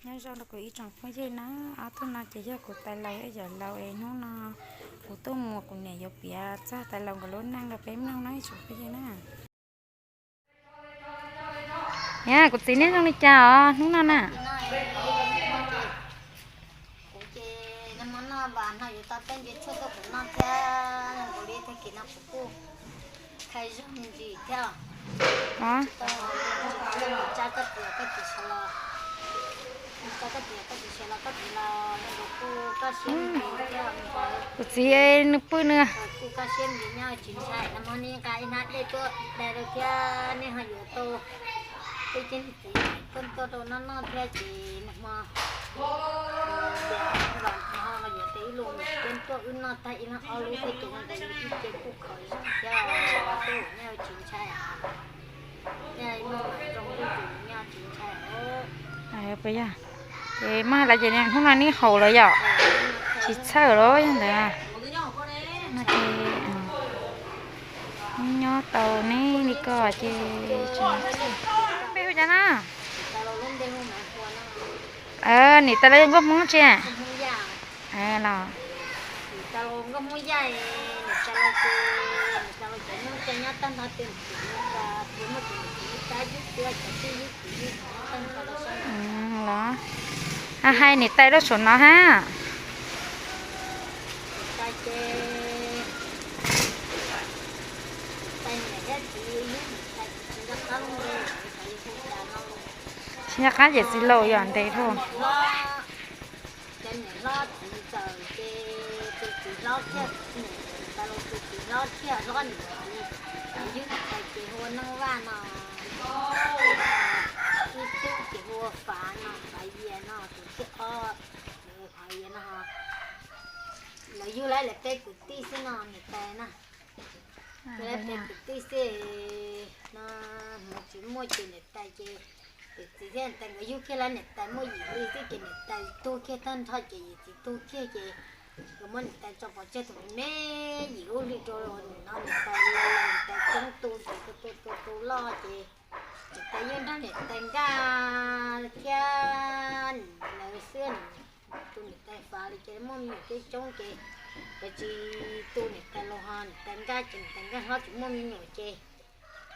Nyob zoo rau kuv ib tsoom phooj ywg na, ob tug no ces yog kuv tais laus thiab yawm laus es hnub no kuv tuaj mus kuv niam yuav piav txog tais laus nkawd lub neej rau peb mloog no ib tsoom phooj ywg na. Kuv txiv nej zoo li cas os hnub no na? Kuv ces nag hmo noj vas no yuav tau peb nce tshuaj tuaj kuv noj thiab, nkaus li tag kis no kuv kuj khai zog me ntsis thiab. Tsa koj tias koj tsis sawv los, tsa koj tias koj tsis sawv los koj tsis los nkaus kuj koj siab me ntsis thiab. Kuv txiv nws pw nws kuj koj siab me ntsis nyob tsis ntshai, nag hmo nej nqa ib hnab dej tuaj dai rau thiab nej ho yuav tau tej ceb txiv tuaj tuaj rau noj noj thiab ces nag hmo tias los yuav tes ib lus mus ceb tuaj wb noj tag ib leeg ob lub thiab ces nkaus li ib ce kuj khov zog thiab, tej nyob tsis ntshai. Yog ces maj lawv ces hnub no neb haus lawm yom? Tsis txhawj los yog ntawd. Nyob tau neb li ko ces tsis txhawj. Peb hu cas na? Niam tais los yog nkauj Hmoob tsi? Los los hais niam tais rau saum no hab. Tsis nco qab ces txiv laus yog ntes dhau. Cov niam hlob txiv txawm ces tus txiv hlob thiaj, niam tais los tus txiv hlob thiaj hlob niam tais, tus yug niam tais ces hu ua Neej Vaj no, ib tug ces hu ua Fav no, Fav Yias no, tus thib ob, Fav Yias no. Lawv yug lawv peb kwv tij xwb no niam tais na. Lawv peb kwv tij xwb no, hmoov tsis muaj ces niam tais ces yawm txiv thiab niam tais nkawd yug kiag lawv niam tais muaj yim hli xwb ces niam tais tuag kiag tag nrho ces yawm txiv tuag kiag ces nkawd muab niam tais tso pov tseg thaum me yim lub hli rau no niam tais, niam tais coob tu ces tu tu tu tu loj ces niam tais yeej nrog niam tais nkaj thiab lawv xwb. Tus niam tais Fav li ces muaj me nyuam coob coob ces lawv tsis tu niam tais los ho niam tais nkaj ces niam tais nkaj hlob tsis muaj me nyuam ces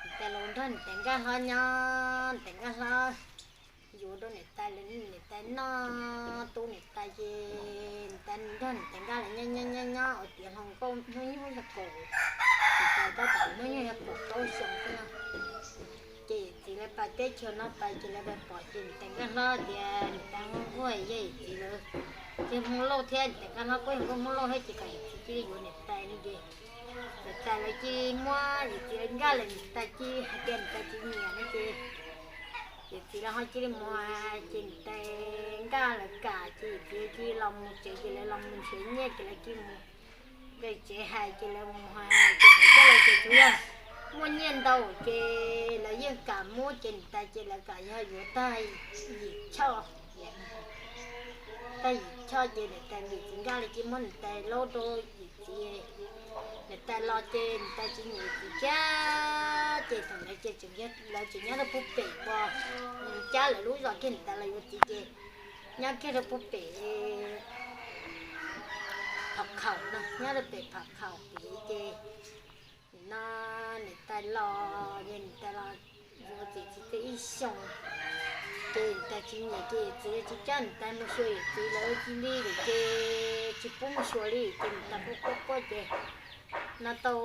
niam tais los nrog niam tais nkaj hlob nyob, niam tais nkaj hlob yuav rau niam tais lawv niam tais noj, tu niam tais ces niam tais nrog niam tais nkaj lawv nyob nyob nyob nyob ua tiav hluas nkauj hnub nyoog yog kaum, niam tais tab tom hnub nyoog yog kaum plaub xyoo xwb no. Ces yawm txiv lawv pais teb chaws no pais ces lawv pais pom ces niam tais nkaj hlob tias niam tais nquag nquag yog yawm txiv lawv yog Hmoob Lauj thiab niam tais nkaj hlob kuj yog nkauj Hmoob Lauj thiab ces kom yawm txiv cia li yuav niam tais no ces niam tais lawv cia li muab yawm txiv lawv nkaj lawm niam tais cia li hais tias niam tais tsis nyiam no ces yawm txiv lawv ho cia li mus ces niam tais nkaj lawv kam ces yawm txiv cia li los mus tsev ces lawv los mus nrhiav nyiaj ces lawv cia li mus nqis tsev hais ces lawv mus hais ces thaum coj lawv ces tsuas yog muaj nyiaj ntau ces lawv yeej kam muab ces niam tais ces lawv kam yog yuav tag yim choj, tag yim choj ces niam tais yawm txiv nkaj lawv cia li muab niam tais laub rau yawm txiv. Niam tais los ces niam tais tsis nyiam yawm txiv kiag ces thaum ntawd ces tseem yog lawv tseem nyob rau puag pem uas cab lawv lub zos kiag niam tais los yuav txiv ces nyob kiag rau puag pem Pham Khaum no, nyob rau pem Pham Khaum pem ces nim no niam tais los ces niam tais los yuav txiv txiv tw ib xyoos ces niam tais tsis nyiam ces yawm txiv tsis coj niam tais mus xyuas yawm txiv lawv cia li lawm ces tsis pub mus xyuas li ces niam tais quaj quaj quaj ces no tau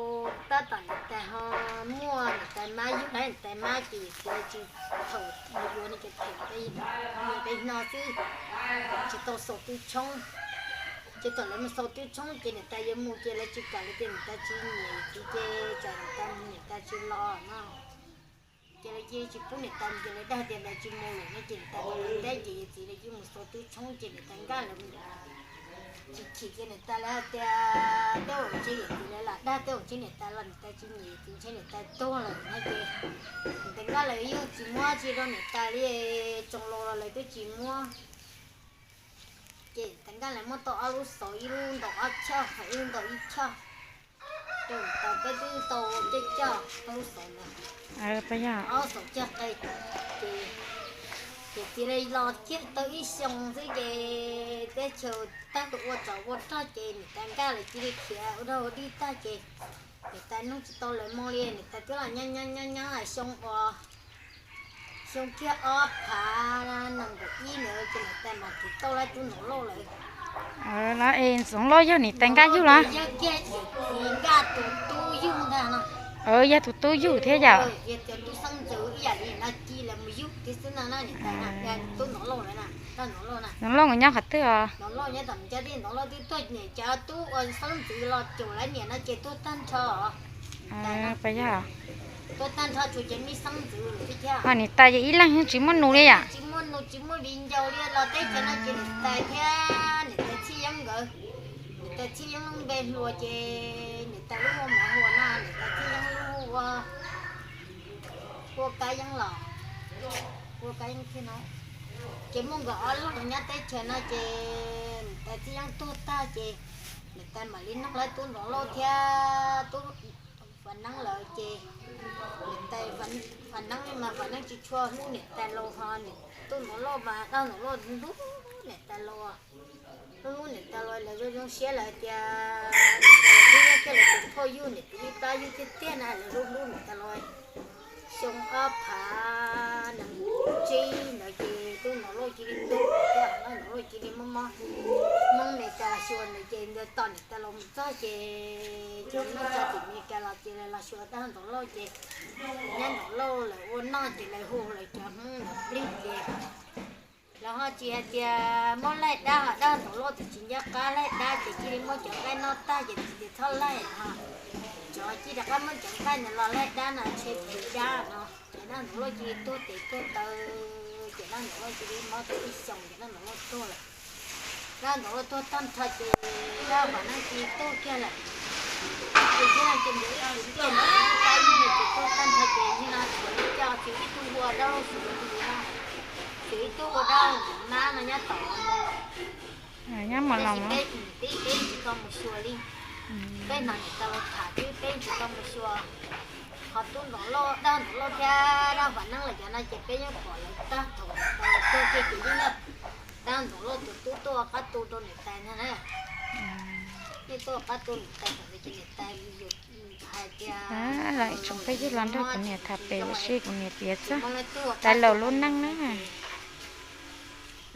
tab tom niam tais ho muaj niam tais mab yug lawv niam tais mab ces yawm txiv tsis thaum yuav no ces them niam tais hno xwb, tsis tau xaus tub tshoob. Ces thaum lawv mus xaus tub tshoob ces niam tais yuav mus ces lawv tsis kam lawv tias niam tais tsis nyiam yawm txiv ces tsam niam tais mus niam tais tsis los no. Ces lawv cia li tsis pub niam tais mus ces lawv dag tias lawv tsis mus lawm no ces niam tais mus lawm teb ces yawm txiv lawv cia li mus xaus tub tshoob ces niam tais nkaj lawv mus tsis chim ces niam tais lawv hais tias tej zaum ntshe yawm txiv lawv lam dag, tej zaum ntshe niam tais los niam tais tsis nyiam yawm txiv, ntshe niam tais tuag lawm no ces niam tais nkaj lawv yeej tsis muab tsi rau niam tais li, tsoos laus los lawv twb tsis muab. Ces niam tais nkaj lawv muab tau ob lub xauv, ib lub ntaus ob choj, ib lub ntaus ib choj. Rau niam tais peb twb tau coj coj ob lub xauv ntawd, ob xauv coj qe ces Ces cia li los kiag tau ib xyoo xwb ces teb chaws tag ua tsov ua rog ces niam tais nkaj lawv cia li khiav ua rag ua dig tag ces niam tais nug tsis tau lawv moo li, niam tais twb los nyob nyob nyob nyob xyoo ua, xyoo kiag ob phav nees nkaum ib ntawd ces niam tais mam tiv tauj lawv tub Ntxoov Lauj lawm. Los es Ntxoov Lauj yog niam tais nkaj yug los? Yog kiag ces nkaj tus tub yug ntag no. Yog tus tub yug thiab yom? Yog tias tub xeeb ntxwv ib yam li no ci lawv mus yug thiab xwb no na niam tais na, tub Ntxoov Lauj lawm na, tub Ntxoov Lauj na. Ntxoov Lauj nyob qhov twg os? Ntxoov Lauj nyob tom Nchab Tij, Ntxoov Lauj twb tuag, niam cov tub uas xeeb ntxwv los caum lawv niam no ces tuag tag nrho. Pab yog tuag tag nrho, tshuav cov me xeeb ntxwv lawm thiab. Ho niam tais ces ib leeg tsis muaj nus li yom? Tsis muaj nus tsis muaj viv ncaus li, los teb chaws no ces niam tais thiab niam tais Txhiaj Yeeb nkawd. Niam tais Txhiaj Yeeb lub npe hluas ces niam tais lub hu ua Maiv Huas no, niam tais Txhiaj Yeeb lub hu ua Huaj Kab Yeeb los, Huaj Kab Yeeb thiab no. Ces muaj nkawd ob leeg nyob teb chaws no ces niam tais Txhiaj Yeeb tuag tag ces niam tais mam li nug lawv tub Ntxoov Lauj thiab tub Vam Neeb lawm ces niam tais Vam Neeb mas Vam Neeb tsis tshua hlub niam tais Lauj, ho tub Ntxoov Lauj mas tub Ntxoov Lauj hlub niam tais Lauj. Hlub niam tais Lauj, lawv zoo zoo siab lawm tias niam tais Lauj thiab yog kiag lawv tus phauj yug niam tais ib plab yug tiag tiag na, lawv hlub hlub niam tais Lauj. Xyoo ob phav nees tsib ntawd ces tub Ntxoov Lauj cia li tuag thiab, tub Ntxoov Lauj cia li mob mob, Hmoob Meskas los xyuas ntawd ces nkawd tos niam tais Lauj mus txog ces cov Hmoob tso tim Meskas los ces lawv los xyuas dab Ntxoov Lauj ces dab Ntxoov Lauj lawv ua noj ces lawv hu lawv cov Hmoob ntawd plig ces lawv ho tsis hais tias muab laij dab, ho dab Ntxoov Lauj txawm tsis nco qab laij dab ces cia li muab cov nqaij noj tag ces txawm tias txhob laij ho, cov cia rov qab muab cov nqaij ntawd los laij dab no ntshe phem dab no. Ces dab Ntxoov Lauj cia li tuag tes tuag taw, ces dab Ntxoov Lauj cia li mob tau ib xyoos ces dab Ntxoov Lauj tuag lawm. Dab Ntxoov Lauj tuag tag nrho ces dab Vam Neeb cia li tuag kiag lawm. Ces thiab no ces nkawd ib tug tuaj mus ib plab yug no ces tuag tag nrho ces yog no tshuav li coj tshuav ib tug hu ua dab Lauj Xwm Lis no, tshuav ib tug hu ua dab Lauj Xwm Mab no nyob tom Mus Loos. Nyob Mus Loos. Tab sis peb mus teb peb tsis tau mus xyuas li. Peb hnov niam tais Lauj tham twb peb tsis tau mus xyuas. Ho tub Ntxoov Lauj, dab Ntxoov Lauj thiab dab Vam Neeb lawm cov no ces peb yeej pom lawv tag thaum niam tais tuag kiag ces yeej yog dab Ntxoov Lauj tus tub tuaj ua qab tu rau niam tais ntag na. Yeej tuaj ua qab tu niam tais thaum ntawd ces niam tais hais tias tsoom phooj ywg los nrog kuv niam tham pem ua si, kuv niam piav txog tais Lauj lub neej na.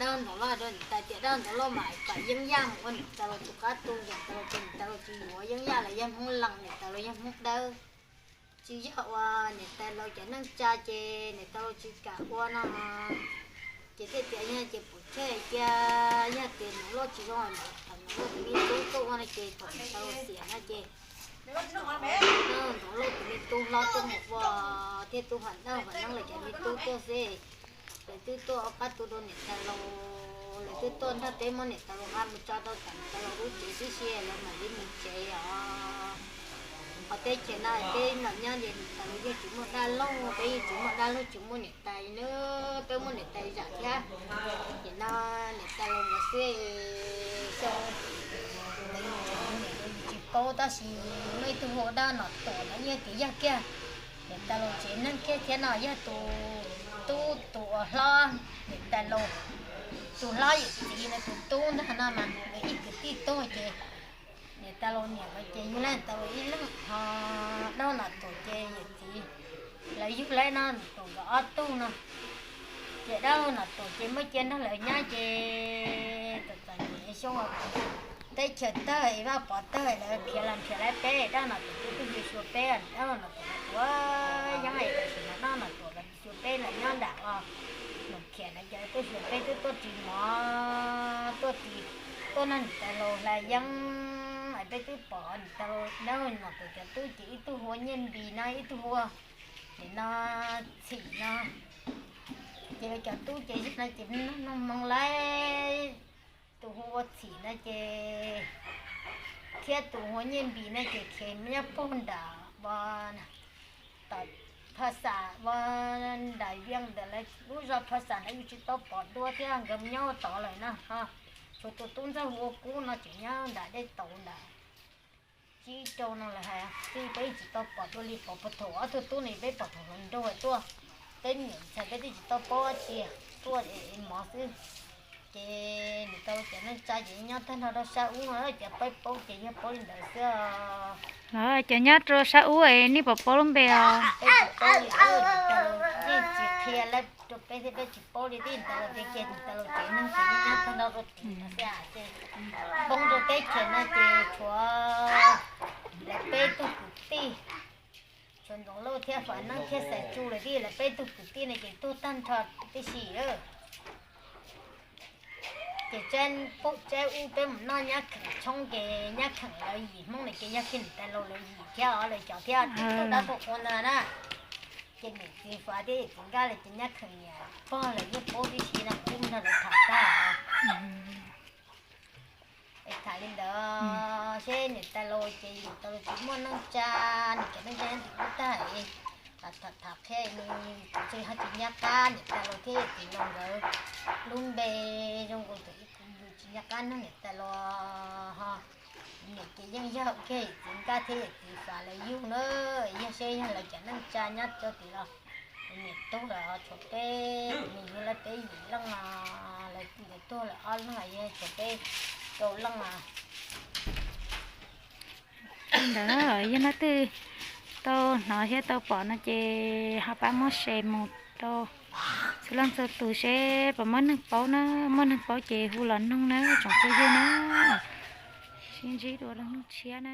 Dab Ntxoov Lauj rau niam tais tias dab Ntxoov Lauj mas pam Yeeb Yaj mus ua niam tais Lauj tus qab tu, niam tais Lauj ces niam tais Lauj tsis yuav, Yeeb Yaj los yog Hmoob Lees, niam tais Lauj yog Hmoob Dawb. Tsis yog ua niam tais Lauj cov neej tsa ces niam tais Lauj tsis kam ua no. Ces thiaj tias yog ces pum chej cia, yog tias Ntxoov Lauj tsis zoo, thaum Ntxoov Lauj tus me tub tuaj ua no ces thaum niam tais Lauj xiam no ces Ntxoov Lauj tus me tub hlob tuaj mus ua, thiab tub Vam Neeb, Vam Neeb lawv cov me tub tuaj xwb. Lawv twb tuaj ua qab tu rau niam tais Lauj, lawv twb tuaj nrog peb muab niam tais Lauj nqa mus tso rau tom niam tais Lauj lub tsev tib si lawv mam li mus tsev os. Qhov teb chaws no peb los nyob ces niam tais Lauj yeej tsis muaj dab laug, peb yeej tsis muaj dab laug tsis muaj niam tais na, peb muaj niam tais zam thiab. Ces no niam tais Lauj nkawd xwb, xyoo ntawd yus tsis paub tab sis muaj ib tug hu ua dab Nom Tuam no yeej tias yog kiag niam tais Lauj tsev neeg kiag thiab no, yog tus tub tus uas hlob niam tais Lauj, tus hlob yawm txiv no tus tub ntag no mas nkawd ib kwv tij tuag ces niam tais Lauj niam nkawd ces yug lawm niam tais Lauj ib leeg, ho dab Nom Tuam ces yawm txiv lawv yug lawm no Nom Tuam nkawd ob tug no. Ces dab Nom Tuam ces muab cia nrog lawv nyob ces txom txom nyem xyoo teb chaws tawg es Vaj Pov tawg lawv khiav los nrhiav lawv peb, dab Nom Tuam ces tuaj xyuas peb, dab Nom Tuam tuav yeeb es tam sim no dab Nom Tuam los xyuas peb los nyob nram os, Noom Khiam lawv cov tuaj xyuas peb twb tuaj ris mov, tuaj ris, tuaj nrog niam tais Lauj hlais yeeb es peb twb pom niam tais Lauj, dab Nom Tuam cov tub ces ib tug hu ua Nyiaj Npis no, ib tug hu ua nim no Txhim no. Ces lawv cov tub ces yog no ces mloog mloog lawm, tus hu ua Txhim no ces thiab tus hu ua Nyiaj Npis no ces khiav nyob puag nram ua tom Pha Xam ua nram Vias ntawm lawv lub zos Pha Xam ntawd yus tsis tau pom dua thiab, nkawd nyob tod lawm no. Tshuav tus tub ntxawg hu ua Kub no tseem nyob nram dej tauv nram Tsib Rau no lawm hais, peb tsis tau pom dua li, pom puag thaum ob tug tub no peb pom thaum hluas nraug tuaj, peb niam ntxhais peb twb tsis tau paub dab tsi. tuaj mov xwb. Ces niam tais Laus cov neej tsa ces nyob tag nrho rau sab ub no, cov peb paub ces yog paub li ntawd xwb. Cov nyob rau sab ub es nej puas paub lub npe os? Peb tsis paub li, niam tais Laus yeej tsis qhia li rau peb thiab peb tsis paub li. Niam tais Laus tias ces niam tais Laus tsev neeg ces yeej nyob tag nrho rau tim no xwb ces poob rau teb chaws no ces tshuav lawv peb tug kwv tij, tshuav Ntxoov Lauj thiab Fav Neeb thiab Xaiv Tsu lawm, lawv peb tug kwv tij no ces tuag tag nrho tib si. Ces tsaib ub peb mus noj nyab kheem tshoob ces nyab kheem lawv yim Hmoob na ces yog kiag niam tais Laus lawv yim thiab os, lawv cov thiab tub dab tuaj ua ntawd na. Ces niam txiv Fav thiab yawm txiv Nkaj lawv ces nyab kheem niam pog lawv yeej paub tib si no, yeej nrog lawv tham tag. Es tham li ntawd seb niam tais Laus ces niam tais Laus tsis muaj neej tsa, nws cov neej tsa nyob tim ub tag, tham tham qhia nws tsis ho tsis nco qab niam tais Laus thiab yawm txiv Laus nkawd lub npe zoo nkaus thaum ub kuv yus tsis nco qab nug niam tais Laus ho. Niam ces yeej yog ua kiag yawm txiv Nkaj thiab yawm txiv Fav lawv yug na, yog seb yog lawv cov neej tsa nyob rau tim los. Niam tuag lawm tshuav peb, nws yug lawv peb yim leej os, lawv nkawd tuag lawm ob leeg, yog tshuav peb rau leej os. Ntawd yog leej twg tau hnov thiab tau pom no ces ho pab muab share mus rau txhua leej txhua tus seb puas muaj neeg paub na, muaj neeg paub ces hu los noog na tsoom phooj ywg na. Sib ntsib dua rau hnub tshiab na.